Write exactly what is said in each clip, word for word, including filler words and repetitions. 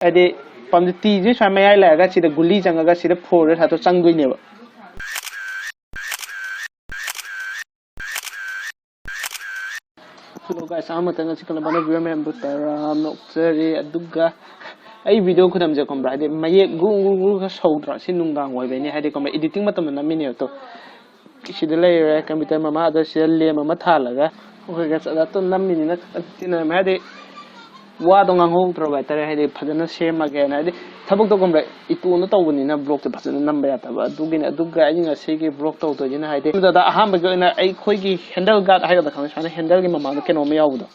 ꯍꯥꯏꯗꯤ ꯄꯥꯝꯗꯤ ꯇꯤꯁꯦ ꯁꯨꯃꯥꯏꯅ ꯃꯌꯥꯏ ꯂꯩꯔꯒ ꯁꯤꯗ ꯒꯨꯂꯤ ꯆꯪꯉꯒ ꯁꯤꯗ ꯐꯣꯔ ꯁꯥꯇꯣ ꯆꯪꯗꯣꯏꯅꯦꯕ꯫ Hello guys, ꯑꯍꯥꯟꯕꯗ ꯉꯁꯤ ꯀꯂꯝꯕꯅ viewer ꯃꯌꯥꯝꯕꯨ ꯇꯔꯥꯝꯅ ꯑꯣꯛꯆꯔꯤ꯫ ꯑꯗꯨꯒ ꯑꯩ ꯚꯤꯗꯤꯑꯣ ꯈꯨꯗꯝꯁꯦ ꯈꯪꯕ꯭ꯔꯥ, ꯍꯥꯏꯗꯤ ꯃꯌꯦꯛ ꯒꯨ ꯒꯨ ꯒꯨ ꯈꯔ ꯁꯧꯗ꯭ꯔꯥ? ꯁꯤ ꯅꯨꯡꯗꯥꯡ ꯑꯣꯏꯕꯩꯅꯦ, ꯍꯥꯏꯗꯤ ꯈꯪꯕ꯭ꯔꯥ, ꯏꯗꯤꯇꯤꯡ ꯃꯇꯝꯗ ꯅꯝꯃꯤꯅꯦꯕ꯫ ꯇꯣ, ꯁꯤꯗ ꯂꯩꯔꯦ ꯀꯝꯄ꯭ꯌꯨꯇꯔ ꯃꯃꯥꯗ, ꯁꯤꯗ ꯂꯦꯝ ꯑꯃ ꯊꯥꯜꯂꯒ ꯑꯩꯈꯣꯏꯒ ꯆꯠꯂ ꯅꯝꯃꯤꯅꯤꯅ ꯈꯤꯇꯪ ꯇꯤꯟꯅꯔꯝꯃꯦ꯫ ꯍꯥꯏꯗꯤ ꯋꯥꯗꯣ ꯉꯥꯡꯍꯧꯗ꯭ꯔꯕ ꯍꯥꯏꯇꯥꯔꯦ, ꯍꯥꯏꯗꯤ ꯐꯖꯅ ꯁꯦꯝꯃꯒꯦꯅ꯫ ꯍꯥꯏꯗꯤ ꯊꯕꯛꯇꯣ ꯈꯪꯕ꯭ꯔꯥ, ꯏꯇꯣꯝꯅ ꯇꯧꯕꯅꯤꯅ ꯕ꯭ꯂꯣꯛꯇꯣ ꯐꯖꯅ ꯅꯝꯕ ꯌꯥꯗꯕ꯫ ꯑꯗꯨꯒꯤꯅꯦ꯫ ꯑꯗꯨꯒ ꯑꯩꯅ ꯉꯁꯤꯒꯤ ꯕ꯭ꯂꯣꯛ ꯇꯧꯗꯣꯏꯁꯤꯅ, ꯍꯥꯏꯗꯤ ꯑꯗꯨꯗ ꯑꯍꯥꯟꯕꯒꯤ ꯑꯣꯏꯅ ꯑꯩꯈꯣꯏꯒꯤ ꯍꯦꯟꯗꯜ ꯒꯥꯔꯗ ꯍꯥꯏꯒꯗ꯭ꯔꯥ, ꯈꯪꯗꯦ, ꯁꯨꯃꯥꯏꯅ ꯍꯦꯟꯗꯜꯒꯤ ꯃꯃꯥꯡꯗ ꯀꯩꯅꯣꯝꯃ ꯌꯥꯎꯕꯗꯣ,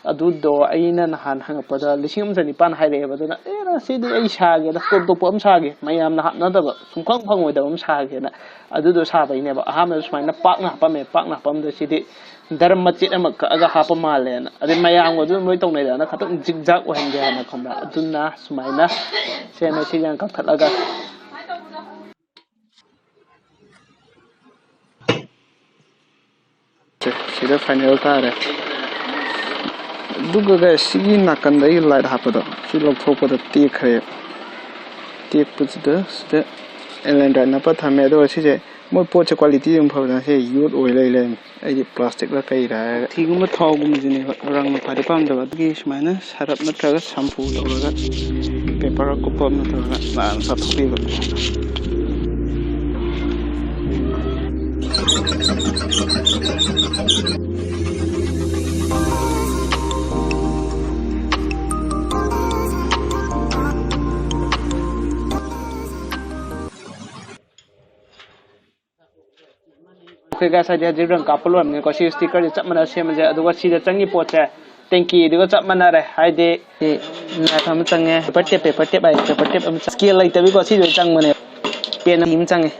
ꯑꯗꯨꯗꯣ ꯑꯩꯅ ꯅꯍꯥꯟ ꯍꯪꯉꯛꯄꯗ ꯂꯤꯁꯤꯡ ꯑꯃ ꯆꯅꯤꯄꯥꯟ ꯍꯥꯏꯔꯛꯑꯦꯕ꯫ ꯑꯗꯨꯅ ꯑꯦ, ꯁꯤꯗꯤ ꯑꯩ ꯁꯥꯒꯦꯗ, ꯇꯣꯞ ꯇꯣꯞꯄ ꯑꯃ ꯁꯥꯒꯦ, ꯃꯌꯥꯝꯅ ꯍꯥꯞꯅꯗꯕ, ꯁꯨꯡꯐꯪ ꯐꯪꯉꯣꯏꯗꯕ ꯑꯃ ꯁꯥꯒꯦꯅ꯫ ꯑꯗꯨꯗꯣ ꯁꯥꯕꯩꯅꯦꯕ꯫ ꯑꯍꯥꯟꯕꯗ ꯁꯨꯃꯥꯏꯅ ꯄꯥꯛꯅ ꯍꯥꯞꯄꯝꯃꯦ꯫ ꯄꯥꯛꯅ ꯍꯥꯞꯄꯝꯕꯗ ꯁꯤꯗꯤ ꯗꯔꯝ ꯃꯆꯦꯠ ꯑꯃ ꯀꯛꯑꯒ ꯍꯥꯞꯄ ꯃꯥꯜꯂꯦꯅ꯫ ꯑꯗꯩ ꯃꯌꯥꯝꯒ ꯑꯗꯨꯝ ꯂꯣꯏ ꯇꯧꯅꯩꯗꯅ, ꯈꯇꯪ ꯖꯤꯛ ꯖꯥꯛ ꯑꯣꯏꯍꯟꯒꯦ ꯍꯥꯏꯅ, ꯈꯪꯕ꯭ꯔꯥ? ꯑꯗꯨꯅ ꯁꯨꯃꯥꯏꯅ ꯁꯦꯝꯃꯦ꯫ ꯁꯤ ꯌꯥꯝ ꯀꯛꯊꯠꯂꯒ ꯁꯤꯗ ꯐꯥꯏꯅꯦꯜ ꯇꯥꯔꯦ꯫ ꯑꯗꯨꯒ guys, ꯁꯤꯒꯤ ꯅꯥꯀꯟꯗ ꯑꯩꯒꯤ ꯂꯥꯏꯠ ꯍꯥꯞꯄꯗꯣ, ꯁꯤ ꯂꯧꯊꯣꯛꯄꯗ ꯇꯦꯛꯈ꯭ꯔꯦ꯫ ꯇꯦꯛꯄꯁꯤꯗ ꯁꯤꯗ ꯑꯦꯂꯦꯟꯗ꯭ꯔꯥꯏꯠ ꯅꯞꯄ ꯊꯝꯃꯦ꯫ ꯑꯗꯨꯒ ꯁꯤꯁꯦ ꯃꯣꯏ ꯄꯣꯠꯁꯦ ꯀ꯭ꯋꯥꯂꯤꯇꯤ ꯑꯗꯨꯝ ꯐꯕꯅ, ꯁꯤ ꯌꯨꯠ ꯑꯣꯏ ꯂꯩ ꯂꯩꯔꯝꯃꯦ꯫ ꯑꯩꯗꯤ ꯄ꯭ꯂꯥꯁꯇꯤꯛꯂ ꯀꯩꯔꯥ ꯍꯥꯏꯔꯒ꯫ ꯊꯤꯒꯨꯝꯕ ꯊꯥꯎꯒꯨꯝꯕꯁꯤꯅꯦꯕ ꯔꯪꯅ ꯈ꯭ꯋꯥꯏꯗꯩ ꯄꯥꯝꯗꯕ꯫ ꯑꯗꯨꯒꯤ ꯁꯨꯃꯥꯏꯅ ꯁꯔꯞ ꯅꯠꯇ꯭ꯔꯒ ꯁꯝꯄꯨ ꯇꯧꯔꯒ ꯄꯦꯄꯔ ꯑꯀꯨꯞꯄ ꯑꯃ ꯇꯧꯔꯒ ꯅꯥꯟꯅ ꯆꯥꯊꯣꯛꯄꯤꯕ꯫ Okay guys, ꯍꯥꯏꯗꯤ ꯍꯧꯖꯤꯛ ꯔꯪ ꯀꯥꯞꯄ ꯂꯣꯏꯔꯕꯅꯤꯅꯀꯣ, ꯁꯤ ꯁ꯭ꯇꯤꯀꯔꯁꯦ ꯆꯞ ꯃꯥꯟꯅ ꯁꯦꯝꯃꯁꯦ꯫ ꯑꯗꯨꯒ ꯁꯤꯗ ꯆꯪꯉꯤ ꯄꯣꯠꯁꯦ ꯇꯦꯡꯀꯤꯗꯨꯒ ꯆꯞ ꯃꯥꯟꯅꯔꯦ꯫ ꯍꯥꯏꯗꯤ ꯁꯤ ꯅꯥꯏꯐ ꯑꯃ ꯆꯪꯉꯦ, ꯄꯦꯄꯔ ꯇꯦꯞ, ꯄꯦꯄꯔ ꯇꯦꯞ ꯍꯥꯏ, ꯄꯦꯄꯔ ꯇꯦꯞ ꯑꯃ ꯆꯪꯉꯦ꯫ ꯁ꯭ꯀꯦꯜ ꯂꯩꯇꯕꯤꯀꯣ, ꯁꯤꯁꯨ ꯆꯪꯕꯅꯦ꯫ ꯄꯦꯟ ꯑꯅꯤ ꯑꯃ ꯆꯪꯉꯦ꯫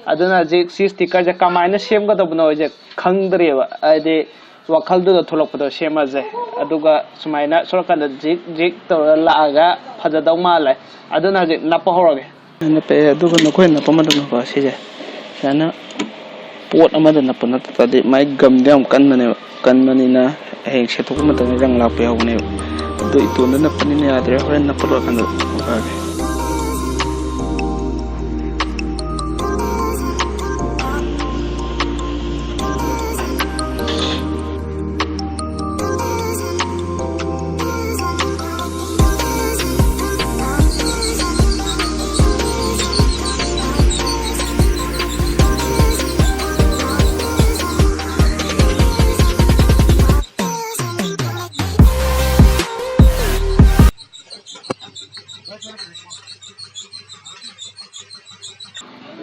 ꯑꯗꯨꯅ ꯍꯧꯖꯤꯛ ꯁꯤ ꯁ꯭ꯇꯤꯀꯔꯁꯦ ꯀꯃꯥꯏꯅ ꯁꯦꯝꯒꯗꯕꯅꯣ ꯑꯩꯁꯦ ꯈꯪꯗ꯭ꯔꯤꯑꯕ꯫ ꯍꯥꯏꯗꯤ ꯋꯥꯈꯜꯗꯨꯗ ꯊꯣꯛꯂꯛꯄꯗꯣ ꯁꯦꯝꯃꯁꯦ꯫ ꯑꯗꯨꯒ ꯁꯨꯃꯥꯏꯅ ꯁꯣꯔꯠꯀꯠꯇ ꯖꯤꯛ ꯖꯤꯛ ꯇꯧꯔꯒ ꯂꯥꯛꯑꯒ ꯐꯖꯗꯧ ꯃꯥꯜꯂꯦ꯫ ꯑꯗꯨꯅ ꯍꯧꯖꯤꯛ ꯅꯞꯄ ꯍꯧꯔꯒꯦ꯫ ꯅꯞꯄꯦ꯫ ꯑꯗꯨꯒ ꯅꯈꯣꯏꯅ ꯅꯞꯄ ꯃꯇꯝꯗꯀꯣ, ꯁꯤꯁꯦ ꯁꯨꯃꯥꯏꯅ ꯄꯣꯠ ꯑꯃꯗ ꯅꯞꯄ ꯅꯠꯇ꯭ꯔꯗꯤ ꯃꯥꯏ ꯒꯝꯗꯣ ꯌꯥꯝ ꯀꯟꯕꯅꯦꯕ꯫ ꯀꯟꯕꯅꯤꯅ ꯍꯌꯦꯡ ꯁꯦꯠꯇꯣꯛꯄ ꯃꯇꯝꯗ ꯔꯪ ꯂꯥꯛꯄ ꯌꯥꯎꯕꯅꯦꯕ꯫ ꯑꯗꯣ ꯏꯇꯣꯝꯗ ꯅꯞꯄꯅꯤꯅ ꯌꯥꯗ꯭ꯔꯦ, ꯍꯣꯔꯦꯟ ꯅꯞꯄ ꯂꯣꯏꯔꯀꯥꯟꯗ ꯅꯞꯄꯛꯑꯒꯦ꯫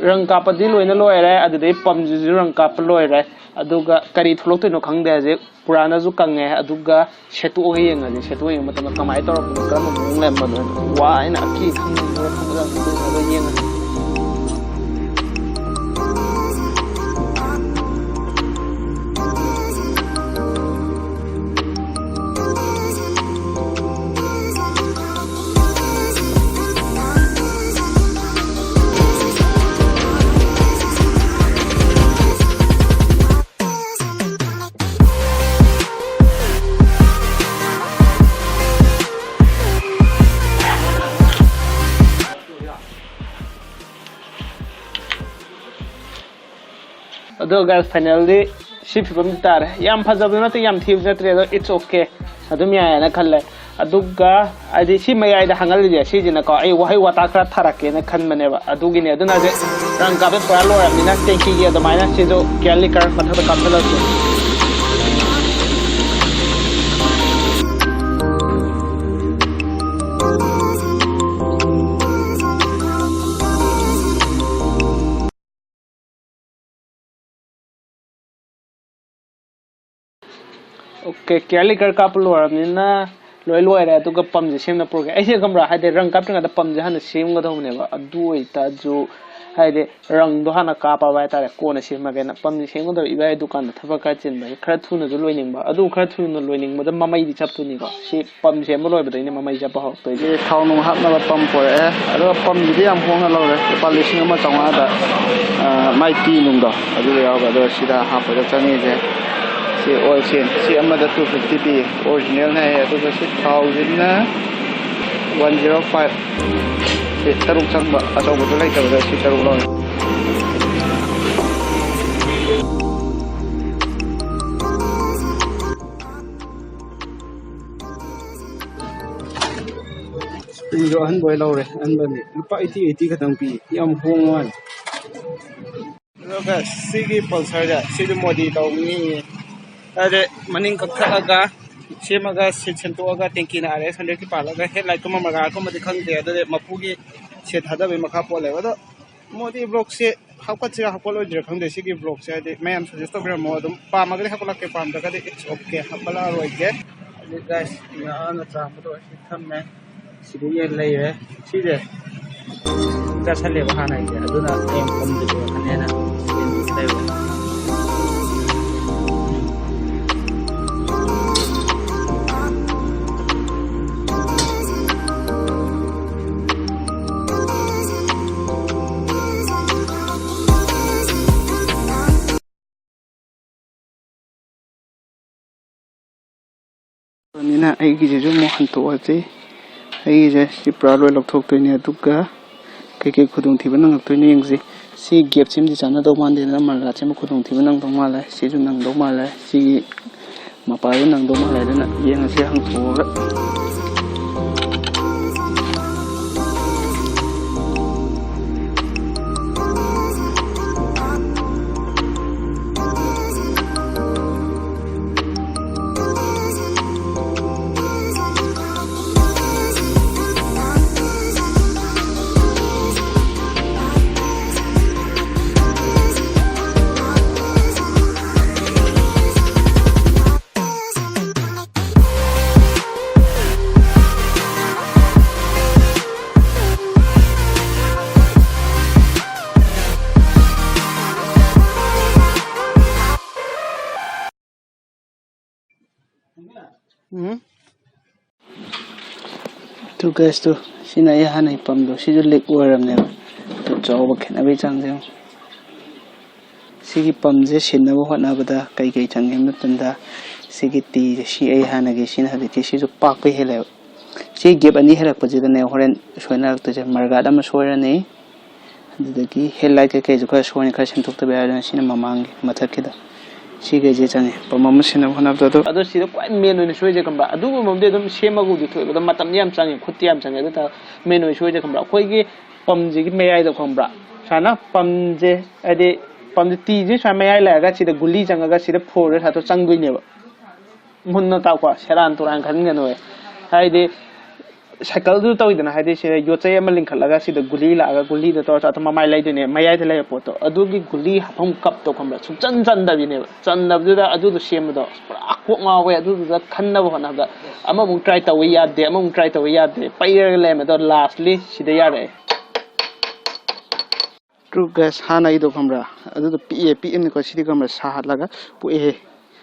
ꯔꯪ ꯀꯥꯞꯄꯗꯤ ꯂꯣꯏꯅ ꯂꯣꯏꯔꯦ꯫ ꯑꯗꯨꯗꯩ ꯄꯝꯁꯤꯁꯨ ꯔꯪ ꯀꯥꯞꯄ ꯂꯣꯏꯔꯦ꯫ ꯑꯗꯨꯒ ꯀꯔꯤ ꯊꯣꯛꯂꯛꯇꯣꯏꯅꯣ ꯈꯪꯗꯦ꯫ ꯍꯧꯖꯤꯛ ꯄꯨꯔꯥꯅꯁꯨ ꯀꯪꯉꯦ꯫ ꯑꯗꯨꯒ ꯁꯦꯠꯇꯣꯛꯑꯒ ꯌꯦꯡꯉꯁꯤ꯫ ꯁꯦꯠꯇꯣꯛꯑ ꯌꯦꯡꯕ ꯃꯇꯝꯗ ꯀꯃꯥꯏꯅ ꯇꯧꯔꯛꯄꯅꯣ, ꯀꯔꯝꯕ ꯃꯑꯣꯡ ꯂꯩꯔꯝꯕꯅꯣ ꯍꯥꯏꯅ꯫ ꯋꯥ ꯍꯥꯏꯅ ꯑꯀꯤ ꯈꯪꯗꯅ ꯊꯣꯛꯂꯛꯑꯒ ꯌꯦꯡꯉꯁꯤ꯫ ꯑꯗꯣ guys, finally ꯁꯤ ꯐꯤꯕꯝꯗꯤ ꯇꯥꯔꯦ꯫ ꯌꯥꯝ ꯐꯖꯕꯁꯨ ꯅꯠꯇꯦ, ꯌꯥꯝ ꯊꯤꯕꯁꯨ ꯅꯠꯇ꯭ꯔꯦ, ꯑꯗꯣ it's okay, ꯑꯗꯨꯝ ꯌꯥꯏꯌꯦꯅ ꯈꯜꯂꯦ꯫ ꯑꯗꯨꯒ ꯍꯥꯏꯗꯤ ꯁꯤ ꯃꯌꯥꯏꯗ ꯍꯥꯡꯍꯜꯂꯤꯁꯦ ꯁꯤꯁꯤꯅꯀꯣ, ꯑꯩ ꯋꯥꯍꯩ ꯋꯥꯇꯥ ꯈꯔ ꯊꯥꯔꯛꯀꯦꯅ ꯈꯟꯕꯅꯦꯕ꯫ ꯑꯗꯨꯒꯤꯅꯦ꯫ ꯑꯗꯨꯅ ꯍꯧꯖꯤꯛ ꯔꯪ ꯀꯥꯞꯄ ꯄꯨꯔꯥ ꯂꯣꯏꯔꯕꯅꯤꯅ ꯇꯦꯡꯀꯤꯒꯤ ꯑꯗꯨꯃꯥꯏꯅ ꯁꯤꯁꯨ ꯀꯦꯂꯤꯀꯔ ꯃꯊꯛꯇ ꯀꯥꯞꯁꯤꯜꯂꯁꯤ꯫ Okay, ꯀꯦꯂꯤꯀꯔ ꯀꯥꯞꯄ ꯂꯣꯏꯔꯕꯅꯤꯅ ꯂꯣꯏ ꯂꯣꯏꯔꯦ꯫ ꯑꯗꯨꯒ ꯄꯝꯁꯦ ꯁꯦꯝꯅ ꯄꯨꯔꯛꯀꯦ꯫ ꯑꯩꯁꯦ ꯈꯪꯕ꯭ꯔꯥ, ꯍꯥꯏꯗꯤ ꯔꯪ ꯀꯥꯞꯇ꯭ꯔꯤꯉꯩꯗ ꯄꯝꯁꯦ ꯍꯥꯟꯅ ꯁꯦꯝꯒꯗꯧꯕꯅꯦꯕ꯫ ꯑꯗꯨ ꯑꯣꯏꯇꯥꯔꯁꯨ ꯍꯥꯏꯗꯤ ꯔꯪꯗꯣ ꯍꯥꯟꯅ ꯀꯥꯞꯄꯕ ꯍꯥꯏꯇꯥꯔꯦ, ꯀꯣꯟꯅ ꯁꯦꯝꯃꯒꯦꯅ꯫ ꯄꯝꯁꯦ ꯁꯦꯝꯒꯗꯕ ꯏꯕꯥꯏ ꯗꯨꯀꯥꯟꯗ ꯊꯕꯛ ꯈꯔ ꯆꯤꯟꯕꯒꯤ ꯈꯔ ꯊꯨꯅꯁꯨ ꯂꯣꯏꯅꯤꯡꯕ꯫ ꯑꯗꯨ ꯈꯔ ꯊꯨꯅ ꯂꯣꯏꯅꯤꯡꯕꯗ ꯃꯃꯩꯗꯤ ꯆꯞꯇꯣꯏꯅꯤꯀꯣ꯫ ꯁꯤ ꯄꯝ ꯁꯦꯝꯕ ꯂꯣꯏꯕꯗꯩꯅꯦ ꯃꯃꯩ ꯆꯞꯄ ꯍꯧꯔꯛꯇꯣꯏꯁꯦ꯫ ꯁꯤ ꯊꯥꯎ ꯅꯨꯡ ꯍꯥꯞꯅꯕ ꯄꯝ ꯄꯨꯔꯛꯑꯦ꯫ ꯑꯗꯨꯒ ꯄꯝꯁꯤꯗꯤ ꯌꯥꯝ ꯍꯣꯡꯅ ꯂꯧꯔꯦ, ꯂꯨꯄꯥ ꯂꯤꯁꯤꯡ ꯑꯃ ꯆꯥꯝꯃꯉꯥꯗ, ꯑ, ꯃꯥꯏ ꯇꯤ ꯅꯨꯡꯗꯣ ꯑꯗꯨꯗ ꯌꯥꯎꯔꯒ꯫ ꯑꯗꯨꯒ ꯁꯤꯗ ꯍꯥꯞꯄꯗ ꯆꯪꯉꯤꯁꯦ ꯁꯤ ꯑꯣꯏꯜ ꯆꯦꯟ, ꯁꯤ ꯑꯃꯗ two fifty ꯄꯤ, ꯑꯣꯔꯤꯖꯤꯅꯦꯜꯅꯦ ꯍꯥꯏꯌꯦ꯫ ꯑꯗꯨꯒ ꯁꯤ ꯊꯥꯎꯁꯤꯅ one zero five, ꯁꯤ ꯇꯔꯨꯛ ꯆꯪꯕ, ꯑꯆꯧꯕꯗꯣ ꯂꯩꯇꯕꯗ ꯁꯤ ꯇꯔꯨꯛ ꯂꯧꯔꯦ꯫ ꯁ꯭ꯄ꯭ꯔꯤꯡꯗꯣ ꯑꯍꯟꯕ ꯑꯣꯏ ꯂꯧꯔꯦ, ꯑꯍꯟꯕꯅꯤ꯫ ꯂꯨꯄꯥ eighty, eighty ꯈꯛꯇꯪ ꯄꯤ, ꯌꯥꯝ ꯍꯣꯡꯕ ꯃꯥꯜꯂꯦ꯫ ꯑꯗꯨꯒ ꯁꯤꯒꯤ ꯄꯜꯁꯔꯁꯦ, ꯁꯤꯗꯤ ꯃꯣꯗꯤ ꯇꯧꯅꯤ꯫ ꯑꯗꯨꯗꯤ ꯃꯅꯤꯡ ꯀꯛꯊꯠꯂꯒ, ꯁꯦꯝꯃꯒ, ꯁꯤꯠ ꯁꯦꯝꯗꯣꯛꯑꯒ, ꯇꯦꯡꯀꯤꯅ R X hundredꯀꯤ ꯄꯥꯜꯂꯒ, ꯍꯦꯠ ꯂꯥꯏꯠꯀꯨꯝꯕ ꯃꯔꯥꯒꯨꯝꯕꯗꯤ ꯈꯪꯗꯦ꯫ ꯑꯗꯨꯗꯤ ꯃꯄꯨꯒꯤ ꯁꯦꯠ ꯊꯥꯗꯕꯒꯤ ꯃꯈꯥ ꯄꯣꯜꯂꯦꯕ꯫ ꯑꯗꯣ ꯃꯣꯗꯤ ꯕ꯭ꯂꯣꯛꯁꯦ ꯍꯥꯞꯀꯠꯁꯤꯔꯥ ꯍꯥꯞꯀꯠꯂꯣꯏꯗ꯭ꯔꯥ ꯈꯪꯗꯦ꯫ ꯁꯤꯒꯤ ꯕ꯭ꯂꯣꯛꯁꯦ ꯍꯥꯏꯗꯤ ꯃꯌꯥꯝ ꯁꯖꯦꯁ ꯇꯧꯕꯤꯔꯝꯃꯣ꯫ ꯑꯗꯨꯝ ꯄꯥꯝꯃꯒꯗꯤ ꯍꯥꯞꯀꯠꯂꯛꯀꯦ, ꯄꯥꯝꯗ꯭ꯔꯒꯗꯤ it's okay, ꯍꯥꯞꯀꯠꯂꯛꯑꯔꯣꯏꯒꯦ꯫ ꯑꯗꯨ ꯒꯥꯏꯁ, ꯉꯥꯅ ꯆꯥꯝꯕꯗꯣ ꯑꯁꯤ ꯊꯝꯃꯦ꯫ ꯁꯤꯗꯒꯤ ꯂꯩꯔꯦ꯫ ꯁꯤꯁꯦ ꯆꯥꯁꯜꯂꯦꯕ ꯍꯥꯟꯅꯒꯤꯁꯦ, ꯑꯗꯨꯅ ꯍꯌꯦꯡ ꯄꯨꯝꯗꯕꯤꯔꯛꯀꯅꯦꯅ ꯂꯩꯕ꯫ ꯑꯗꯨꯅꯤꯅ ꯑꯩꯒꯤꯁꯤꯁꯨ ꯑꯃꯨꯛ ꯍꯟꯇꯣꯛꯑꯁꯤ꯫ ꯑꯩꯒꯤꯁꯦ ꯁꯤ ꯄꯨꯔꯥ ꯂꯣꯏ ꯂꯧꯊꯣꯛꯇꯣꯏꯅꯦ, ꯑꯗꯨꯒ ꯀꯩꯀꯩ ꯈꯨꯗꯣꯡꯊꯤꯕ ꯅꯪꯉꯛꯇꯣꯏꯅꯣ ꯌꯦꯡꯁꯤ꯫ ꯁꯤ ꯒꯦꯞꯁꯤꯃꯗꯤ ꯆꯥꯟꯅꯗꯧ ꯃꯥꯟꯗꯦꯗꯅ, ꯃꯔꯒꯥꯁꯤꯃ ꯈꯨꯗꯣꯡꯊꯤꯕ ꯅꯪꯗꯧ ꯃꯥꯜꯂꯦ, ꯁꯤꯁꯨ ꯅꯪꯗꯧ ꯃꯥꯜꯂꯦ꯫ ꯁꯤꯒꯤ ꯃꯄꯥꯗꯣ ꯅꯪꯗꯧ ꯃꯥꯜꯂꯦ, ꯑꯗꯨꯅ ꯌꯦꯡꯉꯁꯤ ꯍꯥꯡꯇꯣꯛꯑꯒ꯫ ꯎꯝ꯫ ꯇꯨ ꯒꯥꯏꯁ ꯇꯨ, ꯁꯤꯅ ꯑꯩ ꯍꯥꯟꯅꯩ ꯄꯝꯗꯣ, ꯁꯤꯁꯨ ꯂꯤꯛ ꯑꯣꯏꯔꯕꯅꯦꯕ꯫ ꯑꯗꯨ ꯆꯥꯎꯕ ꯈꯦꯠꯅꯕꯒꯤ ꯆꯥꯡꯁꯦ ꯌꯦꯡꯉꯣ꯫ ꯁꯤꯒꯤ ꯄꯝꯁꯦ ꯁꯤꯟꯅꯕ ꯍꯣꯠꯅꯕꯗ ꯀꯩ ꯀꯩ ꯆꯪꯒꯦ ꯍꯥꯏꯕ ꯃꯇꯝꯗ, ꯁꯤꯒꯤ ꯇꯤꯁꯦ, ꯁꯤ ꯑꯩ ꯍꯥꯟꯅꯒꯤ ꯁꯤꯅ ꯍꯧꯖꯤꯛꯀꯤ ꯁꯤꯁꯨ ꯄꯥꯛꯄ ꯍꯦꯜꯂꯦꯕ꯫ ꯁꯤ ꯒꯦꯞ ꯑꯅꯤ ꯍꯦꯜꯂꯛꯄꯁꯤꯗꯅꯦ ꯍꯣꯔꯦꯟ ꯁꯣꯏꯅꯔꯛꯇꯣꯏꯁꯦ꯫ ꯃꯔꯒꯥꯠ ꯑꯃ ꯁꯣꯏꯔꯅꯤ, ꯑꯗꯨꯗꯒꯤ ꯍꯦꯠ ꯂꯥꯏꯠ ꯀꯩꯀꯩꯁꯨ ꯈꯔ ꯁꯣꯏꯅꯤ, ꯈꯔ ꯁꯦꯝꯗꯣꯛꯇꯕ ꯌꯥꯔꯣꯏ꯫ ꯁꯤꯅ ꯃꯃꯥꯡꯒꯤ ꯃꯊꯛꯀꯤꯗꯣ, ꯁꯤꯈꯩꯁꯦ ꯆꯪꯉꯦ ꯄꯝ ꯑꯃ ꯁꯤꯟꯅꯕ ꯍꯣꯠꯅꯕꯗ꯫ ꯑꯗꯣ ꯑꯗꯣ ꯁꯤꯗ ꯈ꯭ꯋꯥꯏ ꯃꯦꯟ ꯑꯣꯏꯅ ꯁꯣꯏꯁꯦ ꯈꯪꯕ꯭ꯔꯥ, ꯑꯗꯨꯒꯨꯝꯕ ꯑꯃꯗꯤ ꯑꯗꯨꯝ ꯁꯦꯝꯃꯒꯕꯨꯗꯤ ꯊꯣꯛꯑꯦꯕ, ꯑꯗꯣ ꯃꯇꯝꯗꯤ ꯌꯥꯝ ꯆꯪꯉꯦ, ꯈꯨꯠꯇꯤ ꯌꯥꯝ ꯆꯪꯉꯦ꯫ ꯑꯗꯨ ꯇꯥꯔꯒ ꯃꯦꯟ ꯑꯣꯏꯅ ꯁꯣꯏꯁꯦ ꯈꯪꯕ꯭ꯔꯥ, ꯑꯩꯈꯣꯏꯒꯤ ꯄꯝꯁꯤꯒꯤ ꯃꯌꯥꯏꯗꯣ ꯈꯪꯕ꯭ꯔꯥ, ꯁꯨꯃꯥꯏꯅ ꯄꯝꯁꯦ, ꯍꯥꯏꯗꯤ ꯄꯝꯁꯦ, ꯇꯤꯁꯦ ꯁꯨꯃꯥꯏꯅ ꯃꯌꯥꯏ ꯂꯩꯔꯒ ꯁꯤꯗ ꯒꯨꯂꯤ ꯆꯪꯉꯒ ꯁꯤꯗ ꯐꯣꯔ ꯁꯥꯠꯇꯣ ꯆꯪꯗꯣꯏꯅꯦꯕ꯫ ꯃꯨꯟꯅ ꯇꯥꯎꯀꯣ, ꯁꯦꯔꯥꯟ ꯇꯨꯔꯥꯟ ꯈꯟꯒꯅꯨ꯫ ꯍꯥꯏꯗꯤ ꯁꯥꯏꯀꯜꯗꯨ ꯇꯧꯋꯤꯗꯅ, ꯍꯥꯏꯗꯤ ꯁꯤꯗ ꯌꯣꯠ ꯆꯩ ꯑꯃ ꯂꯤꯡꯈꯠꯂꯒ ꯁꯤꯗ ꯒꯨꯂꯤ ꯂꯥꯛꯑꯒ ꯒꯨꯂꯤꯗꯣ ꯇꯧꯔ ꯆꯥꯊꯣꯛ, ꯃꯃꯥꯏ ꯂꯩꯗꯣꯏꯅꯦ, ꯃꯌꯥꯏꯗ ꯂꯩꯕ ꯄꯣꯠꯇꯣ ꯑꯗꯨꯒꯤ ꯒꯨꯂꯤ ꯍꯥꯞꯐꯝ ꯀꯞꯇꯣ ꯈꯪꯕ꯭ꯔꯥ, ꯁꯨꯡꯆꯟ ꯆꯟꯗꯕꯤꯅꯦꯕ꯫ ꯆꯟꯗꯕꯗꯨꯗ ꯑꯗꯨꯗꯣ ꯁꯦꯝꯕꯗꯣ ꯄꯨꯔꯥ ꯀꯣꯛ ꯉꯥꯎꯋꯦ꯫ ꯑꯗꯨꯗꯨꯗ ꯈꯟꯅꯕ ꯍꯣꯠꯅꯕꯗ ꯑꯃꯃꯨꯛ ꯇ꯭ꯔꯥꯏ ꯇꯧꯕ ꯌꯥꯗꯦ, ꯑꯃꯃꯨꯛ ꯇ꯭ꯔꯥꯏ ꯇꯧꯕ ꯌꯥꯗꯦ, ꯄꯩꯔꯒ ꯂꯩꯔꯝꯃꯦ꯫ ꯑꯗꯣ ꯂꯥꯁꯂꯤ ꯁꯤꯗ ꯌꯥꯔꯛꯑꯦ꯫ ꯇ꯭ꯔꯨ ꯒꯦꯁ ꯍꯥꯟꯅ ꯑꯩꯗꯣ ꯈꯪꯕ꯭ꯔꯥ, ꯑꯗꯨꯗꯣ ꯄꯤꯛꯑꯦ, ꯄꯤꯛꯑꯦꯅꯀꯣ꯫ ꯁꯤꯗꯤ ꯈꯪꯕ꯭ꯔꯥ, ꯁꯥꯍꯜꯂꯒ ꯄꯣꯛꯑꯦꯍꯦ꯫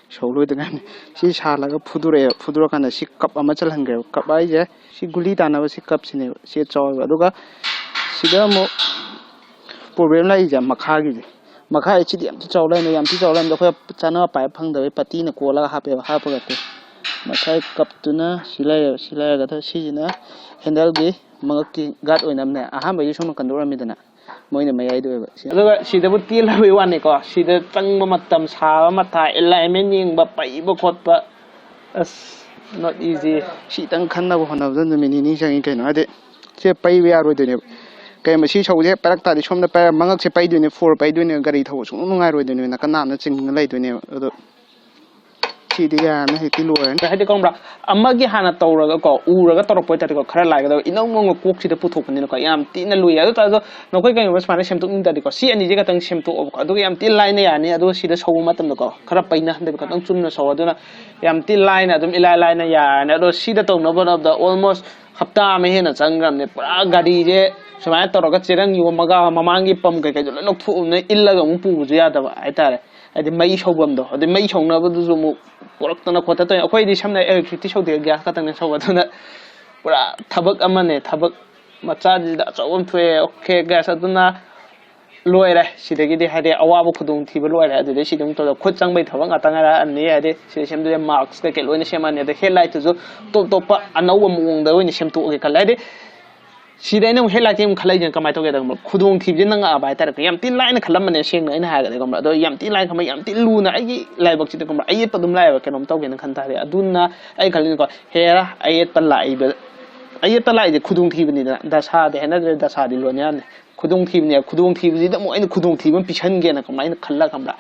ꯁꯧ ꯂꯣꯏꯗ ꯉꯥꯏꯔꯤ꯫ ꯁꯤ ꯁꯥꯍꯜꯂꯒ ꯐꯨꯗꯣꯔꯛꯑꯦ꯫ ꯐꯨꯗꯣꯔꯛꯀꯥꯟꯗ ꯁꯤ ꯀꯞ ꯑꯃ ꯆꯜꯍꯟꯈ꯭ꯔꯦꯕ꯫ ꯀꯞ ꯍꯥꯏꯁꯦ ꯁꯤ ꯒꯨꯂꯤ ꯇꯥꯅꯕ ꯁꯤ ꯀꯞꯁꯤꯅꯦꯕ꯫ ꯁꯤ ꯆꯥꯎꯋꯦꯕ꯫ ꯑꯗꯨꯒ ꯁꯤꯗ ꯑꯃꯨꯛ ꯄ꯭ꯔꯣꯕ꯭ꯂꯦꯝ ꯂꯩꯔꯤꯁꯦ ꯃꯈꯥꯒꯤꯁꯦ꯫ ꯃꯈꯥ ꯁꯤꯗꯤ ꯌꯥꯝ ꯊꯤ ꯆꯥꯎ ꯂꯩꯔꯝꯃꯦ, ꯌꯥꯝ ꯊꯤ ꯆꯥꯎ ꯂꯩꯔꯝꯃꯦ꯫ ꯑꯩꯈꯣꯏ ꯆꯥꯅꯕ ꯄꯥꯏꯞ ꯐꯪꯗꯕꯩ ꯄꯇꯤꯅ ꯀꯣꯜꯂꯒ ꯍꯥꯞꯄꯦꯕ꯫ ꯍꯥꯞꯄꯒ ꯀꯣ ꯃꯈꯥꯒꯤ ꯀꯞꯇꯨꯅ ꯁꯤ ꯂꯩꯔꯦꯕ꯫ ꯁꯤ ꯂꯩꯔꯒ ꯁꯤꯁꯤꯅ ꯍꯦꯟꯗꯜꯒꯤ ꯃꯉꯛꯀꯤ ꯒꯥꯔꯗ ꯑꯣꯏꯅꯕꯅꯦ꯫ ꯑꯍꯥꯟꯕꯒꯤ ꯁꯣꯝ ꯅꯥꯀꯟꯗ ꯑꯣꯏꯔꯝꯃꯤꯗꯅ, ꯃꯣꯏꯅ ꯃꯌꯥꯏꯗ ꯑꯣꯏꯕ꯫ ꯁꯤ ꯑꯗꯨꯒ ꯁꯤꯗꯕꯨ ꯇꯦꯜꯂꯕꯩ ꯋꯥꯅꯤꯀꯣ, ꯁꯤꯗ ꯆꯪꯕ ꯃꯇꯝ, ꯁꯥꯕ ꯃꯊꯥ, ꯑꯦꯂꯥꯏꯟꯃꯦꯟ ꯌꯦꯡꯕ, ꯄꯩꯕ ꯈꯣꯠꯄ, ꯑꯁ, not easy꯫ ꯁꯤꯇꯪ ꯈꯟꯅꯕ ꯍꯣꯠꯅꯕꯗ ꯅꯨꯃꯤꯠ ꯅꯤꯅꯤ ꯆꯪꯉꯤ ꯀꯩꯅꯣ꯫ ꯍꯥꯏꯗꯤ ꯁꯤ ꯄꯩꯕ ꯌꯥꯔꯣꯏꯗꯣꯏꯅꯦꯕ꯫ ꯀꯩꯒꯨꯝꯕ ꯁꯤ ꯁꯧꯁꯦ ꯄꯥꯏꯔꯛ ꯇꯥꯔꯗꯤ ꯁꯣꯝꯗ ꯄꯥꯏꯔ ꯃꯉꯛꯁꯦ ꯄꯩꯗꯣꯏꯅꯦ, ꯐꯣꯔ ꯄꯩꯗꯣꯏꯅꯦ, ꯒꯥꯔꯤ ꯊꯧꯕ ꯁꯨꯡꯅꯨꯡ ꯅꯨꯡꯉꯥꯏꯔꯣꯏꯗꯣꯏꯅꯦꯕ, ꯅꯥꯀꯟ ꯅꯥꯝꯅ ꯆꯤꯡꯉ ꯂꯩꯗꯣꯏꯅꯦꯕ꯫ ꯑꯗꯣ ꯁꯤꯗꯤ ꯌꯥꯔꯅꯤ, ꯍꯧꯖꯤꯛꯇꯤ ꯂꯣꯏꯔꯅꯤ꯫ ꯍꯥꯏꯗꯤ ꯈꯪꯕ꯭ꯔꯥ, ꯑꯃꯒꯤ ꯍꯥꯟꯅ ꯇꯧꯔꯒꯀꯣ, ꯎꯔꯒ ꯇꯧꯔꯛꯄ ꯑꯣꯏꯇꯥꯔꯗꯤꯀꯣ, ꯈꯔ ꯂꯥꯏꯒꯗꯕ, ꯏꯅꯧ ꯅꯧꯅ ꯀꯣꯛꯁꯤꯗ ꯄꯨꯊꯣꯛꯄꯅꯤꯅꯀꯣ, ꯌꯥꯝ ꯊꯤꯅ ꯂꯨꯏ꯫ ꯑꯗꯨ ꯇꯥꯔꯁꯨ ꯅꯈꯣꯏ ꯀꯩꯒꯨꯝꯕ ꯁꯨꯃꯥꯏꯅ ꯁꯦꯝꯗꯣꯛꯅꯤꯡ ꯇꯥꯔꯗꯤꯀꯣ, ꯁꯤ ꯑꯅꯤꯁꯦ ꯈꯛꯇꯪ ꯁꯦꯝꯗꯣꯛꯑꯣꯕꯀꯣ, ꯑꯗꯨꯒ ꯌꯥꯝ ꯊꯤꯅ ꯂꯥꯏꯅ ꯌꯥꯔꯅꯤ꯫ ꯑꯗꯨꯒ ꯁꯤꯗ ꯁꯧꯕ ꯃꯇꯝꯗꯀꯣ, ꯈꯔ ꯄꯩꯅꯍꯟꯗꯕ, ꯈꯛꯇꯪ ꯆꯨꯝꯅ ꯁꯧ, ꯑꯗꯨꯅ ꯌꯥꯝ ꯊꯤꯅ ꯂꯥꯏꯅ, ꯑꯗꯨꯝ ꯏꯂꯥꯏ ꯂꯥꯏꯅ ꯌꯥꯔꯅꯤ꯫ ꯑꯗꯣ ꯁꯤꯗ ꯇꯧꯅꯕ ꯍꯣꯠꯅꯕꯗ almost ꯍꯞꯇꯥ ꯑꯃ ꯍꯦꯟꯅ ꯆꯪꯈ꯭ꯔꯕꯅꯦ꯫ ꯄꯨꯔꯥ ꯒꯥꯔꯤꯁꯦ ꯁꯨꯃꯥꯏꯅ ꯇꯧꯔꯒ ꯆꯦꯔꯪ ꯌꯣꯝꯃꯒ ꯃꯃꯥꯡꯒꯤ ꯄꯝ ꯀꯩꯀꯩꯗꯣ ꯂꯣꯏ ꯂꯧꯊꯣꯛꯑꯕꯅꯤꯅ ꯏꯜꯂꯒ ꯑꯃꯨꯛ ꯄꯨꯕꯁꯨ ꯌꯥꯗꯕ ꯍꯥꯏꯇꯥꯔꯦ꯫ ꯍꯥꯏꯗꯤ ꯃꯩ ꯁꯧꯐꯝꯗꯣ, ꯑꯗꯩ ꯃꯩ ꯁꯧꯅꯕꯗꯨꯁꯨ ꯑꯃꯨꯛ ꯄꯨꯔꯛꯇꯅ ꯈꯣꯠꯇꯅ ꯇꯧꯔꯤ꯫ ꯑꯩꯈꯣꯏꯗꯤ ꯁꯝꯅ ꯏꯂꯦꯛꯇ꯭ꯔꯤꯛꯇꯤ ꯁꯧꯗꯦ, ꯒ꯭ꯌꯥꯁ ꯈꯛꯇꯪꯅꯦ ꯁꯧꯕ꯫ ꯑꯗꯨꯅ ꯄꯨꯔꯥ ꯊꯕꯛ ꯑꯃꯅꯦ, ꯊꯕꯛ ꯃꯆꯥꯁꯤꯗ ꯑꯆꯧꯕ ꯑꯃ ꯊꯣꯛꯑꯦ꯫ ꯑꯣꯀꯦ ꯒꯥꯏꯁ, ꯑꯗꯨꯅ ꯂꯣꯏꯔꯦ꯫ ꯁꯤꯗꯒꯤꯗꯤ ꯍꯥꯏꯗꯤ ꯑꯋꯥꯕ ꯈꯨꯗꯣꯡꯊꯤꯕ ꯂꯣꯏꯔꯦ꯫ ꯑꯗꯨꯗꯩ ꯁꯤꯗꯤ ꯑꯃꯨꯛ ꯇꯧꯗ ꯈꯨꯠ ꯆꯪꯕꯩ ꯊꯕꯛ ꯉꯥꯛꯇ ꯉꯥꯏꯔꯛꯑꯅꯤ꯫ ꯍꯥꯏꯗꯤ ꯁꯤꯗ ꯁꯦꯝꯗꯣꯏꯁꯦ ꯃꯥꯛꯁ ꯀꯩꯀꯩ ꯂꯣꯏꯅ ꯁꯦꯝꯃꯅꯤ꯫ ꯑꯗꯩ ꯍꯦꯠ ꯂꯥꯏꯠꯇꯨꯁꯨ ꯇꯣꯞ ꯇꯣꯞꯄ ꯑꯅꯧꯕ ꯃꯑꯣꯡꯗ ꯑꯣꯏꯅ ꯁꯦꯝꯗꯣꯛꯑꯒꯦ ꯈꯜꯂꯦ꯫ ꯍꯥꯏꯗꯤ ꯁꯤꯗ ꯑꯩꯅ ꯑꯃꯨꯛ ꯍꯦꯠ ꯂꯥꯏꯠꯀꯤ ꯑꯃꯨꯛ ꯈꯜꯂꯛꯏꯁꯤꯅ ꯀꯃꯥꯏꯅ ꯇꯧꯒꯦꯗ ꯈꯪꯕ꯭ꯔꯥ? ꯈꯨꯗꯣꯡꯊꯤꯕꯁꯦ ꯅꯪꯉꯛꯑꯕ ꯍꯥꯏꯇꯥꯔꯦ꯫ ꯌꯥꯝ ꯊꯤ ꯂꯥꯏꯅ ꯈꯜꯂꯝꯕꯅꯦ ꯁꯦꯡꯅ ꯑꯩꯅ ꯍꯥꯏꯔꯒꯗꯤ ꯈꯪꯕ꯭ꯔꯥ? ꯑꯗꯣ ꯌꯥꯝ ꯊꯤ ꯂꯥꯏꯅ ꯈꯟꯕ, ꯌꯥꯝ ꯊꯤ ꯂꯨꯅ ꯑꯩꯒꯤ ꯂꯥꯏꯕꯛꯁꯤꯗ ꯈꯪꯕ꯭ꯔꯥ? ꯑꯌꯦꯠꯄ ꯑꯗꯨꯝ ꯂꯥꯛꯑꯦꯕ ꯀꯩꯅꯣꯝ ꯇꯧꯒꯦꯅ ꯈꯟ ꯇꯥꯔꯗꯤ꯫ ꯑꯗꯨꯅ ꯑꯩ ꯈꯜꯂꯤꯅꯤꯀꯣ, ꯍꯦꯔꯥ ꯑꯌꯦꯠꯄ ꯂꯥꯛꯏꯕ, ꯑꯌꯦꯠꯄ ꯂꯥꯛꯏꯁꯦ ꯈꯨꯗꯣꯡꯊꯤꯕꯅꯤꯗꯅ꯫ ꯗꯁꯥꯗꯤ ꯍꯥꯏꯅꯗ꯭ꯔꯦ, ꯗꯁꯥꯗꯤ ꯂꯣꯟꯌꯥꯟꯅꯦ꯫ ꯈꯨꯗꯣꯡꯊꯤꯕꯅꯦ꯫ ꯈꯨꯗꯣꯡꯊꯤꯕꯁꯤꯗ ꯑꯃꯨꯛ ꯑꯩꯅ ꯈꯨꯗꯣꯡꯊꯤꯕ ꯑꯃ ꯄꯤꯁꯟꯒꯦꯅ ꯀꯃꯥꯏꯅ ꯈꯜꯂ ꯈꯪꯕ꯭ꯔꯥ?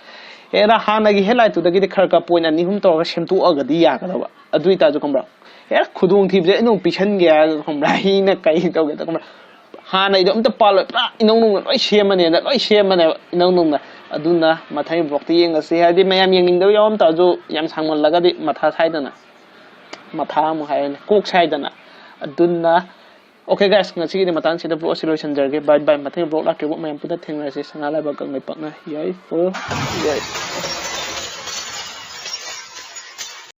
ꯍꯦꯔꯥ ꯍꯥꯟꯅꯒꯤ ꯍꯦꯠ ꯂꯥꯏꯠꯇꯨꯗꯒꯤꯗꯤ ꯈꯔ ꯈꯔ ꯄꯣꯏꯟ ꯑꯅꯤ ꯑꯍꯨꯝ ꯇꯧꯔꯒ ꯁꯦꯝꯗꯣꯛꯑꯒꯗꯤ ꯌꯥꯒꯗꯕ꯫ ꯑꯗꯨ ꯑꯣꯏꯇꯥꯔꯁꯨ ꯈꯪꯕ꯭ꯔꯥ? ꯍꯦꯛ ꯈꯨꯗꯣꯡꯊꯤꯕꯁꯦ ꯑꯩꯅ ꯑꯃꯨꯛ ꯄꯤꯁꯟꯒꯦ ꯍꯥꯏꯔꯒ ꯈꯪꯕ꯭ꯔꯥ? ꯑꯩꯅ ꯀꯩ ꯇꯧꯒꯦꯗ ꯈꯪꯕ꯭ꯔꯥ? ꯍꯥꯟꯅꯩꯗꯣ ꯑꯝꯇ ꯄꯥꯜꯂꯣꯏ, ꯄꯨꯔꯥ ꯏꯅꯧ ꯅꯧꯅ ꯂꯣꯏ ꯁꯦꯝꯃꯅꯦꯅ ꯂꯣꯏ ꯁꯦꯝꯃꯅꯦꯕ ꯏꯅꯧ ꯅꯧꯅ꯫ ꯑꯗꯨꯅ ꯃꯊꯪꯒꯤ ꯕ꯭ꯂꯣꯛꯇ ꯌꯦꯡꯉꯁꯤ꯫ ꯍꯥꯏꯗꯤ ꯃꯌꯥꯝ ꯌꯦꯡꯅꯤꯡꯗꯕ ꯌꯥꯎꯔꯝ ꯇꯥꯔꯁꯨ ꯌꯥꯝ ꯁꯥꯡꯃꯜꯂꯒꯗꯤ ꯃꯊꯥ ꯁꯥꯏꯗꯅ, ꯃꯊꯥ ꯑꯃꯨꯛ ꯍꯥꯏꯔꯅꯤ, ꯀꯣꯛ ꯁꯥꯏꯗꯅ꯫ ꯑꯗꯨꯅ okay guys, ꯉꯁꯤꯒꯤꯗꯤ ꯃꯇꯥꯡꯁꯤꯗ ꯕ꯭ꯂꯣꯛ ꯑꯁꯤ ꯂꯣꯏꯁꯤꯟꯖꯔꯒꯦ꯫ Bye bye꯫ ꯃꯊꯪꯒꯤ ꯕ꯭ꯂꯣꯛ ꯂꯥꯛꯇ꯭ꯔꯤꯕ ꯃꯌꯥꯝ ꯄꯨꯟꯅ ꯊꯦꯡꯅꯔꯁꯤ꯫ ꯁꯅꯥ ꯂꯩꯕꯥꯛ ꯀꯪꯂꯩꯄꯥꯛꯅ ꯌꯥꯏꯐ ꯌꯥꯏ꯫